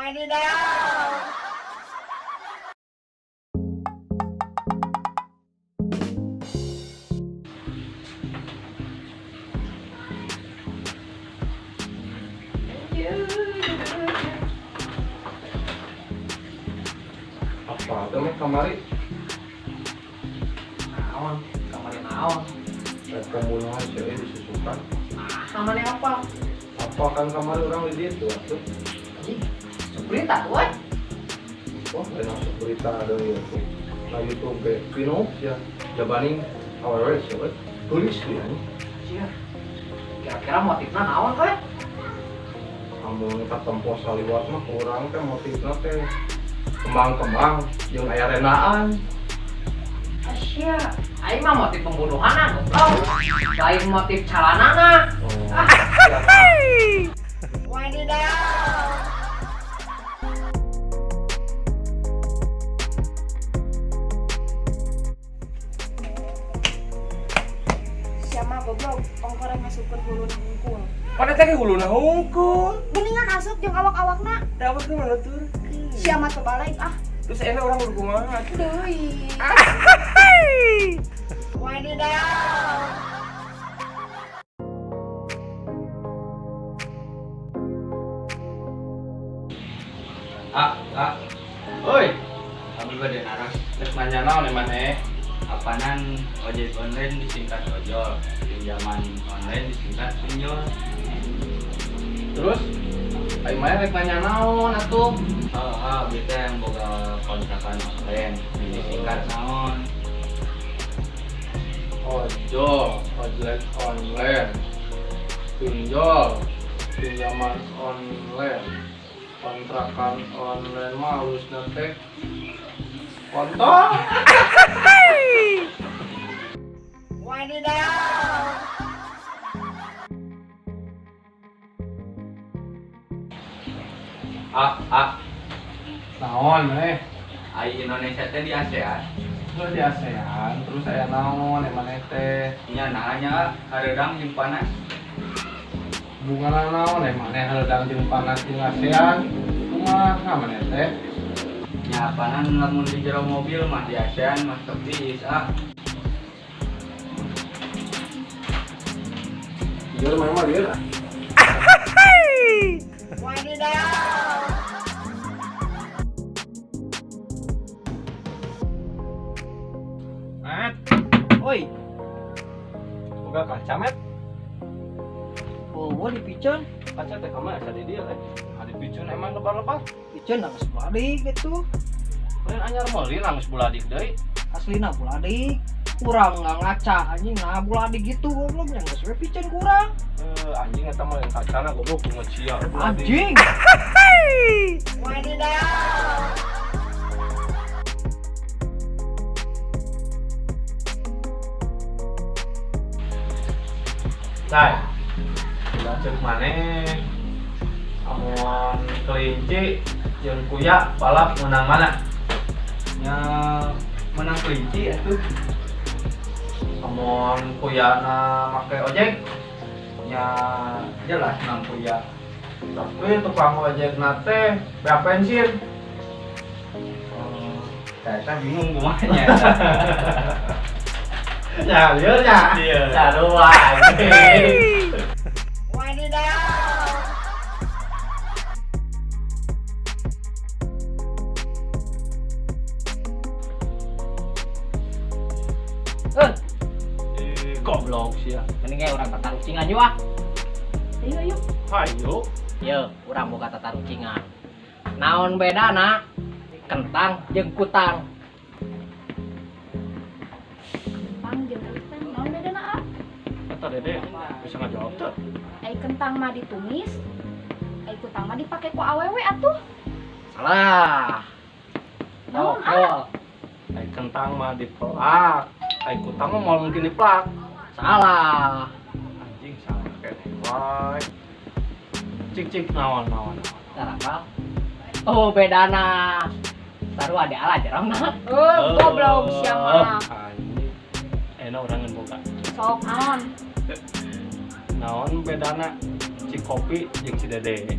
Wadidaw. Apa tuh meh kamari? Naon, kamari naon? Rek pembunuhan cewek disusukan. Ah, namanya apa? Apa kan kamari urang di ditu atuh. Anjing, berita tuh, woy. Wah, lain masuk berita dari itu. Nah, YouTube ge Pino ya. Jabaning awewe sih we. Tulis dia nih. Anjir. Kira-kira motifnya naon, woy? Amun katempo saliwat mah kurang teh motifna teh kembang-kembang jeung aya renaan. Asia, aing mah motif pembunuhan goblok. Lain motif calanana. Oh. Ah, Wadidaw. Siapa goblok, ongkoreng ngasupkeun huluna hungkul. Mana teh huluna hungkul. Geningan asup jeung awak-awakna. Da awak mah tuh. Siapa teu balik ah. Terus enak orang kudu kumaha? Deui. Wadidaw. Ah, ah, Oi, abi bade naros. rek nanya naon maneh? Apanan ojek online disingkat ojol, pinjaman online disingkat pinjol. Terus ayo maneh rek nanya naon atuh? Oh, ah, abi teh yang boga kontrakan online, disingkat naon? Ojol, ojek online, pinjol, pinjaman online, kontrakan online mah halusna teh kontol. Wadidaw. Ah, ah, Naon maneh? ai Indonesia teh di ASEAN. Terus di ASEAN, terus aya naon maneh teh? Nya nanya hareudang jeung panas. Hubungan naon maneh hareudang jeung panas jeung ASEAN? Kumaha maneh teh? Nya apanan lamun di jero mobil mah di ASEAN mah sok tiis ah. Lieur maneh mah lieur. Wadidaw. Met, Oi, boga kaca met. oh, gua dipiceun. Kaca teh kamari asa di dieu eh. Adi piceun emang lebar-lebar. Piceun geus buladik gitu. Lain anyar meuli geus buladik deui. Aslina buladik. Kurang nggak ngaca anjing, nah buladik gitu goblok yang geus we piceun kurang. Eh, anjing eta mah lain kacana goblok bunga cia. Anjing. Wadidaw. Cai. Ulah ceuk maneh. Amun kelinci jeung kuya balap menang mana? Nya menang kelinci atuh. Amun kuyana make ojek, Nya jelas menang kuya. tapi tukang ojek teh beak bensin. Oh, saya bingung kumaha nya. Ya, lieur nya. Iya. Sarua anjing. Wadidaw. Eh, Eh, goblok sia. mending ge urang tatarucingan yuk ah. Ayo ayo. Hayu. Yo, urang boga tatarucingan. Naon bedana kentang jeung kutang? Kentang jeung kentang naon bedana ah? Eta Dede bisa ngajawab teu? Ai kentang mah ditumis, ai kutang mah dipake ku awewe atuh. Salah. Naon ah? Oh, Ai kentang mah dipelak, ai kutang mah moal mungkin dipelak. salah. Anjing salah keneh wae. Cik cik naon naon naon. Salah apa? Oh, bedana. Sarua di ala jerongna. Oh, goblok sia mah. Anjing. Enak urang ngeun boga. Sok naon? Naon bedana Cikopi jeung si Dede?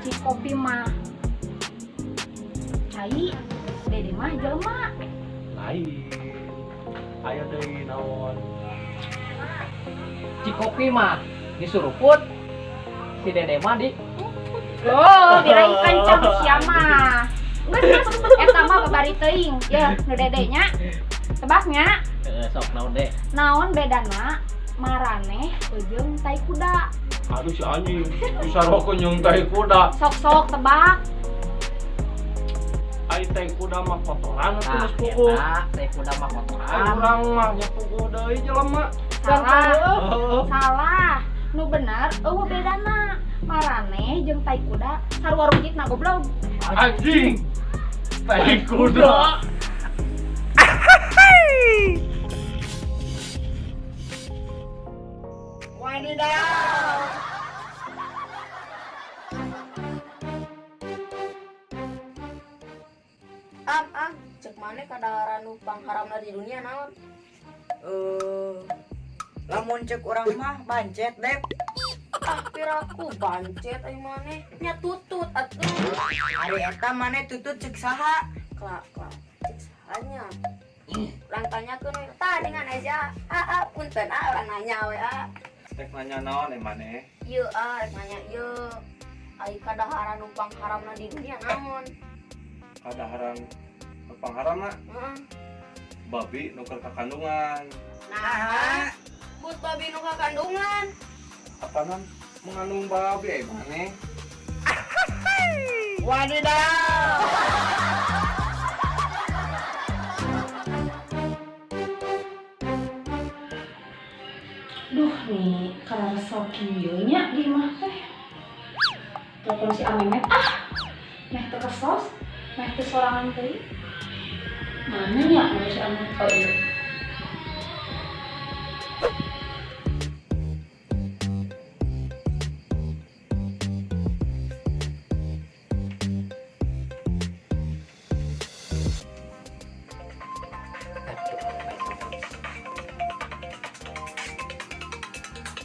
Cikopi mah cai, Dede mah jelema. Lain. Aya deui naon? Cikopi mah disuruput, si Dede mah di Loh, diraih kencang sia mah. Geus geus eta mah babari teuing. Yeuh, nu Dede nya. Tebaknya Sok naon deh? Naon bedana maraneh jeung tai kuda? Aduh si anjing, bisa rokok jeung tai kuda. Sok-sok tebak. Ai tai kuda mah kotoran atuh Nah, geus puguh. eta tai kuda mah Ai kotoran. urang mah nya puguh deui jelema. Salah. Heeh. Salah. Nu bener euweuh bedana. Maraneh jeung tai kuda sarua rungkitna, goblok. Anjing. Tai kuda. Wadidaw. Am, am, cek maneh kadaharan nu pangharamna di dunia naon? Eh, lamun cek urang mah bancet, Dep. Ah, piraku bancet ai maneh. Nya tutut atuh. Ari eta maneh tutut cek saha? Kelak, kelak. Cek sahanya. Urang tanyakeun we. Tah dengan aja. Ah, ah, punten ah urang nanya we ah. Rek nanya naon maneh? Ieu ah, rek nanya ieu. Ai kadaharan nu pangharamna di dunia naon? Kadaharan nu pangharamna? Heeh. Babi nu keur kakandungan. Nah, but babi nu kakandungan. Apanan mengandung babi maneh? Wadidaw. Duh nih, karena resep kieu nya di imah teh. Telepon si Amemet ah. Meh teu kesos, meh teu sorangan teuing. Mana nya mana si Amemet? Oh iya.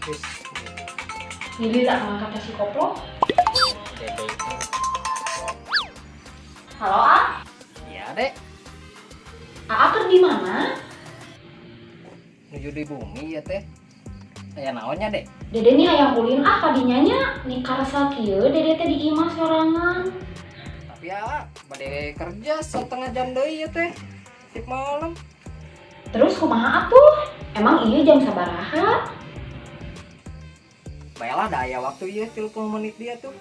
Wis, Lila ngangkat si koplo. Dede itu. Halo, Ah? Iya, Dek. Aa keur di mana? Nuju di bumi ya teh. Aya naonnya, Dek? Dede nih hayang ulin ah kadinya nya. Nih karasa kieu Dede teh di imah sorangan. Tapi ya, bade kerja setengah jam deui ya teh. Sip malam. Terus kumaha atuh? Emang iya jam sabaraha? Baiklah, dah aya waktu ieu 30 menit dia tuh.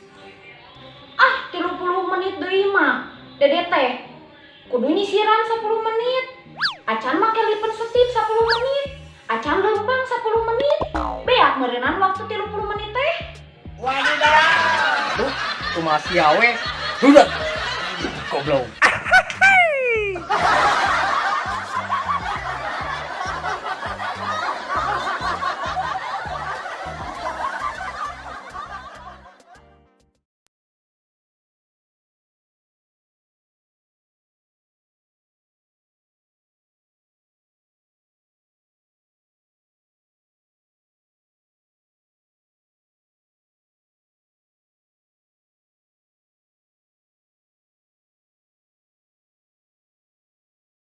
Ah, 30 menit deui mah. Dede teh kudu nyisiran 10 menit. Acan make lipen setip 10 menit. Acan lempang 10 menit. Beak meureunan waktu 30 menit teh. Wadidaw. Duh, kumaha sia we. Dudat. Goblok.